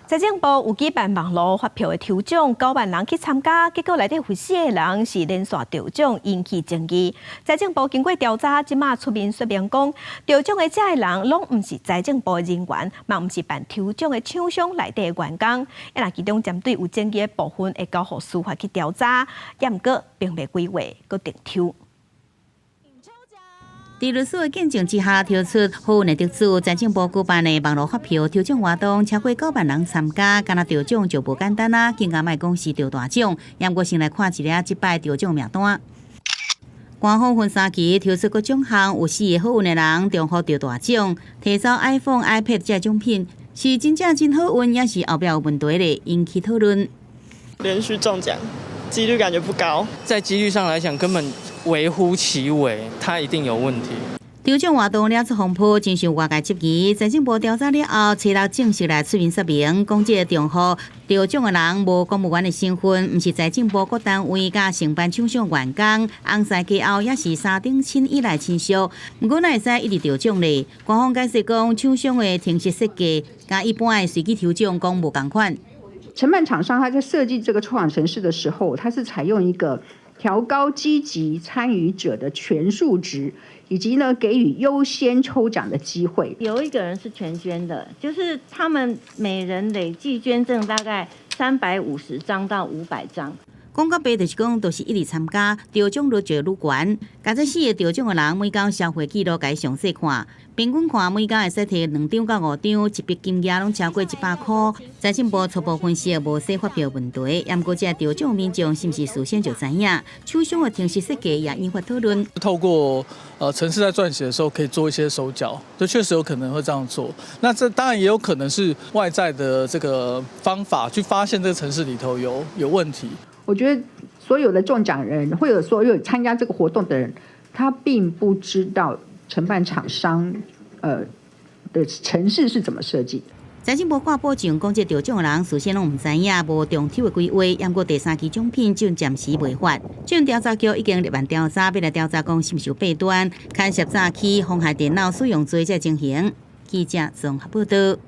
財政部有舉辦網路發票的抽獎，9萬人去參加，結果內底有四个人是連續著獎，引起爭議。財政部經過調查，這馬出面說明講，著獎的這个人攏毋是財政部的人員，嘛毋是辦抽獎的廠商內底的員工。啊，若其中針對有爭議的部分，會交予司法去調查，也毋過並未規劃閣重抽。佇律師的見證之下，提出好運的得主，財政部舉辦的網路發票抽獎活動，超過9萬人參加，敢若著獎就無簡單啦，更加莫講是著大獎。毋過先來看一下這擺著獎名單。官方分三期抽出各獎項，有四个好運的人中予著大獎，提走 iPhone、iPad 這獎品，是真正真好運，抑是後壁有問題咧，引起討論。連續中獎幾率感覺不高，在幾率上來講，根本微乎其微，它一定有問題。抽獎活動惹出風波，真受外界質疑。財政部調查了後，初六正式來出面說明，講這個中予著獎的人無公務員的身份，毋是財政部各單位佮承辦廠商員工，紅師家後也是三等親以內親屬。毋過哪會使一直著獎咧？官方解釋講，廠商的程式設計佮一般的隨機抽獎講無仝款。承辦廠商他在設計這個抽獎程式的時候，他是採用一個調高積極參與者的權數值，以及呢給予優先抽獎的機會。有一個人是全捐的，就是他們每人累計捐贈大概350張到500張。講較白就是講，都是一直參加，著獎率就愈懸。共這四个著獎的人，每工消費記錄共伊詳細看，平均看每工會使提兩張到五張，一筆金額攏超過100箍。財政部初步分析無寫發票問題，毋過這著獎民眾是毋是事先就知影？廠商的程式設計也引發討論。透過程式在撰寫的時候，可以做一些手腳，這確實有可能會這樣做。那這當然也有可能是外在的這個方法去發現這個程式裡頭有問題。我覺得所有的中獎人，或者所有參加這個活動的人，他並不知道承辦廠商的程式是怎麼設計。財政部掛保證，講這著獎的人事先攏毋知影，無中抽的規劃，毋過第三期獎品就暫時未發。這調查局已經立案調查，欲來調查講是毋是有弊端，牽涉早期妨害電腦使用罪這情形。記者綜合報道。